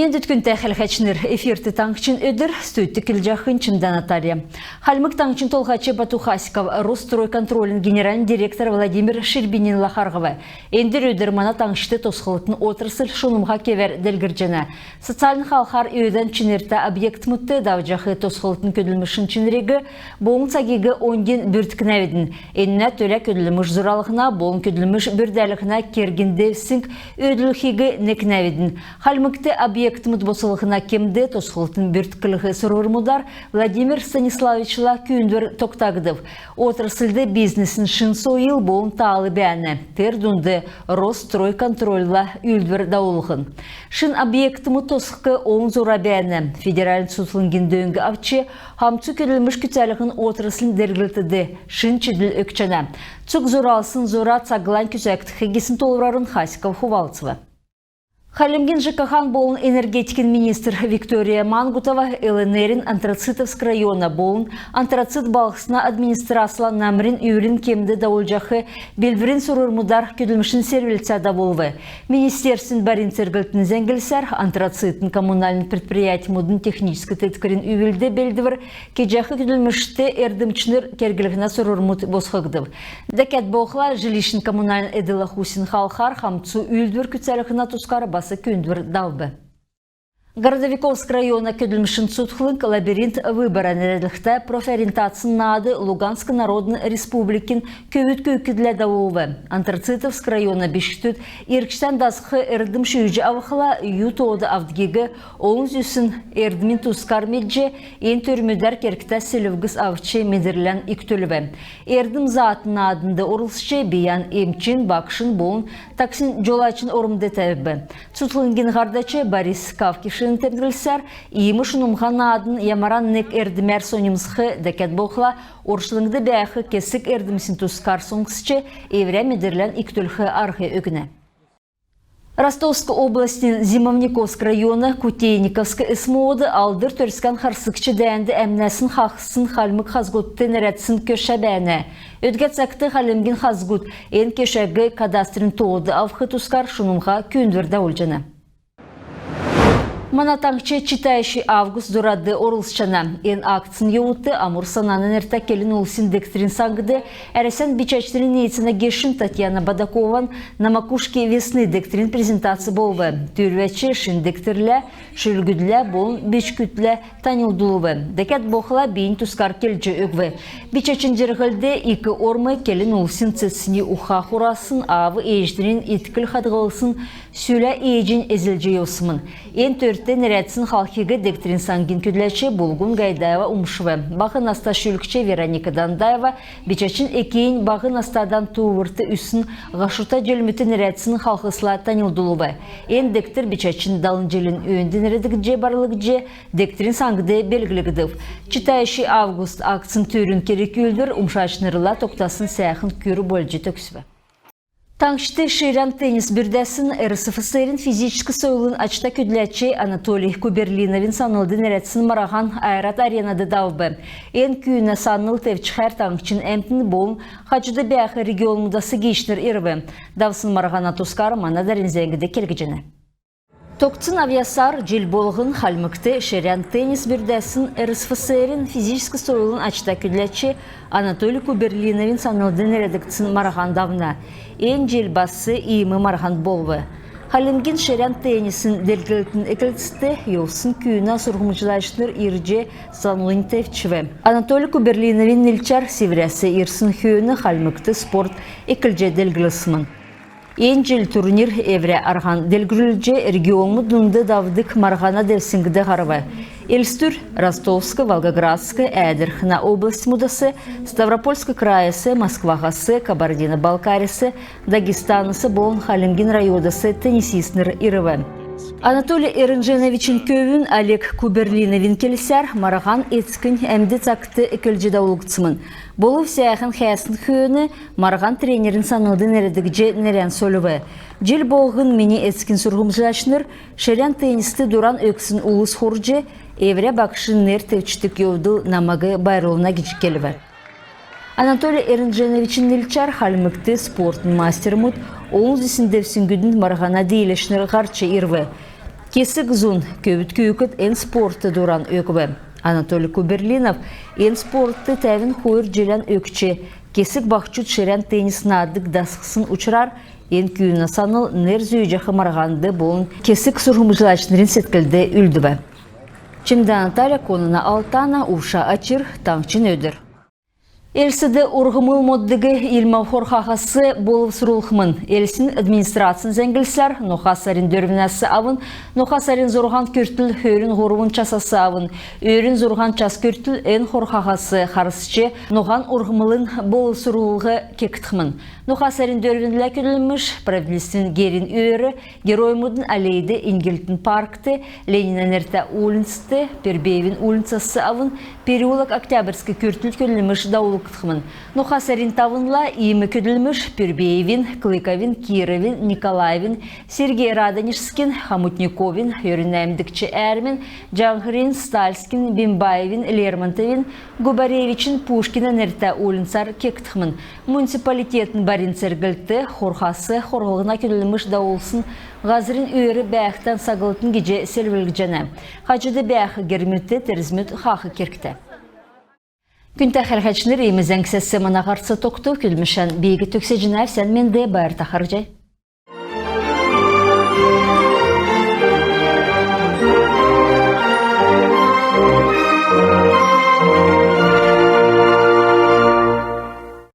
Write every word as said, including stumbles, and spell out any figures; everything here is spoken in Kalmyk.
Эндүт, күндтә хәләһәчнр! Эфирт «Таңһчин өдр», студьд келҗәхнь Чимдә Наталья. Хальмг Таңһчин Толһач Бату Хасиков Росстройконтролин генеральн директор Владимир Щербининлә харһв. Эндр өдр мана таңһчд тосхлтын отрасль шунмһа кевәр делгрҗәнә. Социальн халхар өөдән чинртә объектмүдт давҗах тосхлтын көдлмшин чинриг болн цагиг оньдин бүрткнәвидн. Энүнә төлә көдлмш зуралһна болн көдлмш бүрдәлһнә кергин девсңг өөдлүлхиг некнәвидн. Хальмгт объектмүд босхлһна кемд тосхлтын бүртклһнә сурврмудар Владимир Станиславовичла күүндвр тогтагдв. Отрасльд бизнесин шин сойл болн таал бәәнә, тер дунд Росстройконтрольла үүлдвр давулһн. Шин объектмүд тосхх олн зура бәәнә. Федеральн цутхлңгин дөң авч, хамцу көдлмш күцәлһн отраслин делгрлтд шин чидл өгчәнә. Цуг зуралсн зура цаглань күцәгдх гисн тоолврарн Хасиков хувалцв. Хальмгин ЖКХ-н болн энергетикин министр Виктория Мангутова ЛНР-ин Антрацитовск района болн Антрацит балһсна администрацла намрин-үвлин кемд давулҗах белдврин сурврмудар көдлмшин селвлцә давулв. Министерствин барин церглтин зәңглсәр, Антрацитин коммунальн предприятьмүдин техническ теткврин үвлд белдвр кеҗәх көдлмшт эрдмчнр керглһнә сурврмуд босхгдв. Дәкәд болхла, жилищн-коммунальн эдл-ахусин халхар хамцу үүлдвр күцәлһнә тускар бас күүндвр давв. Городовиковск района көдлмшин цутхлң «Лабиринт выбора» нерәдлһтә профориентацин наад Луганск Народн Республикин көвүд-күүкдлә давулв. Антрацитовск района бичкдүд иргчдән дасх эрдм шүүҗ авхла, ю тоод авдгиг, олн зүсн эрдмин тускар медҗ, эн төрмүдәр кергтә селвгс авч медрлән икдүлв. Эрдм заатн нааднд орлцҗ, бийән эмчин, багшин болн таксин җолачин ормд тәвв. Цутхлңгин һардач Борис Кавкишин темдглсәр, иим шунмһа наадн ямаран нег эрдмәр соньмсх, дәкәд болхла орчлңд бәәх кесг эрдмсин тускар соңсҗ, эврә медрлән икдүлх арһ өгнә. Ростовск областин Зимовниковск района Кутейниковск СМО-д Алдр Төрскән харсгч дәәнд әмнәсн хаһцсн хальмг хазгудт нерәдсн көшә бәәнә. Өдгә цагт хальмгин хазгуд эн көшәг кадастрин тоод авх тускар шунмһа күүндвр давулҗана. Мана таңһч «Читающий август» зурад орлцҗана. Эн акцин йовудт Амур-Сананын нертә келн улсин дегтрин саңд Әрәсән бичәчнрин ниицәнә гешүн Татьяна Бадакован «На макушке весны» дегтрин презентаци болв. Түүрвәч шин дегтрлә, шүлгүдлә болн бичгүдлә таньлдулв. Дәкәд болхла бийнь тускар келҗ өгв. Бичәчин җирһлд ик орм келн улсин цецни уха хурасн, аав ээҗнрин иткл хадһлсн сүлә ээҗнь эзлҗ йовсмн. Эн төрт нерәдсн халхиг дегтрин саңгин көдләч Булгун Гайдаева умшв. Баһ наста шүлгч Вероника Дандаева бичәчин экиннь баһ настадан тууврт үзсн һашута җилмүдт нерәдсн халхсла таньлдулв. Эн дегтр бичәчин далн җилин өөнд нерәдгдҗ барлгдҗ, дегтрин саңд белглгдв. «Читающий август» акцин түрүн керг-үүлдвр умшачнрла тогтасн сәәхн күр болҗ төгсв. Таңһчд ширән теннис бүрдәсн РСФСР-ин физическ сойлын ачта көдләч Анатолий Куберлиновин санлд нерәдсн марһан «Ойрат Аренад» давв. Эн күүнә санл тевчхәр таңһчин әмтн болн хаҗуд бәәх регионмудас гиичнр ирв. Давсн марһана тускар мана дарани зәңгд келгдҗәнә. Тогтсн авъясар җил болһн Хальмгт ширән теннис бүрдәсн РСФСР-ин физическ сойлын ачта көдләч Анатолий Куберлиновин санлд нерәдгдсн марһан давна. Эн җил бас иим марһан болв. Хальмгин ширән теннисин делгрлтин эклцд йовсн күүнә сурһмҗлачнр ирҗ санлынь тевчв. Анатолий Куберлиновин нилчәр Сиврәс ирсн хөөн Хальмгт спорт эклҗ делгрсмн. Эн җил турнир эврә арһан делгрүлҗ, регионмуд дунд давдг марһана девсңд һарв. Элстүр Ростовск, Волгоградск, Әәдрхнә областьмудас, Ставропольск крайас, Москваһас, Кабардино-Балкарияс, Дагестанас болн Хальмгин районудас теннисистнр ирв. Анатолий Эрнженовичин көвүн Олег Куберлиновин келсәр, марһан эцкнь әмд цагт эклҗ давулгдсмн. Болв сәәһән хәәсн хөөн марһан тренерин санлд нерәдгдҗ, нерән сольв. Җил болһн мини эцкин сурһмҗлачнр, ширән теннист дуран өгсн улс хурҗ, эврә багшин нер тевчдг йовдл намаг байрлулна гиҗ келв. Анатолий Эрнженовичин нилчәр Хальмгт спортын мастермуд, олн зүсн девсңгүдин марһана дииләчнр һарч ирв. Кесг зун көвүд күүкд эн спортд дуран өгв. Анатолий Куберлинов эн спортд тәвн хойр җилән өгч, кесг баһчуд ширән теннис наадг дасхсн учрар эн күүнә санл нер зүүҗәх марһанд болн кесг сурһмҗлачнрин седклд үлдв. Чимдә Наталья, Конна Алтана, Увша Ачир, «Таңһчин өдр». Элстд урһмл моддыг илмә хорхаһас болвсрулхмн. Элстин администрацин зәңглсәр, ноха сарин дөрвнәс авн ноха сарин зурһан күртл хөрн һурвн часас авн өрүн зурһан час күртл эн хорхаһас харсч, ноһан урһмлын болвсрулһ кегдхмн. Ноха сарин дөрвнлә көдлмш правительствин герин өөр, Героймудын аллейд, Иньгллтин паркт, Ленинә нертә уульнцд, Пюрбеевин уульнцас авн переулок Октябрьск күртл көдлмш давулгдхмн. Ноха сарин тавнла иим көдлмш Пюрбеевин, Клыковин, Кировин, Николаевин, Сергий Радонежскин, Хомутниковин, хөрн нәәмдгч әәрмин, Җаңһрин, Стальскин, Бимбаевин, Лермонтовин, Губаревичин, Пушкинә нертә уульнцар кегдхмн. Муниципалитетин барин церглт хорхас хорһлһна көдлмш давулсн һазрин өөр бәәхдән саглтн гиҗ селвлҗәнә. Хаҗуд бәәх гермүдт терзмүд хаах кергтә. Күндтә хәләһәчнр, иим зәңгсәс мана һарц тогтв. Көдлмшән би төгсәҗәнәв. Сән менд, байрта харһий.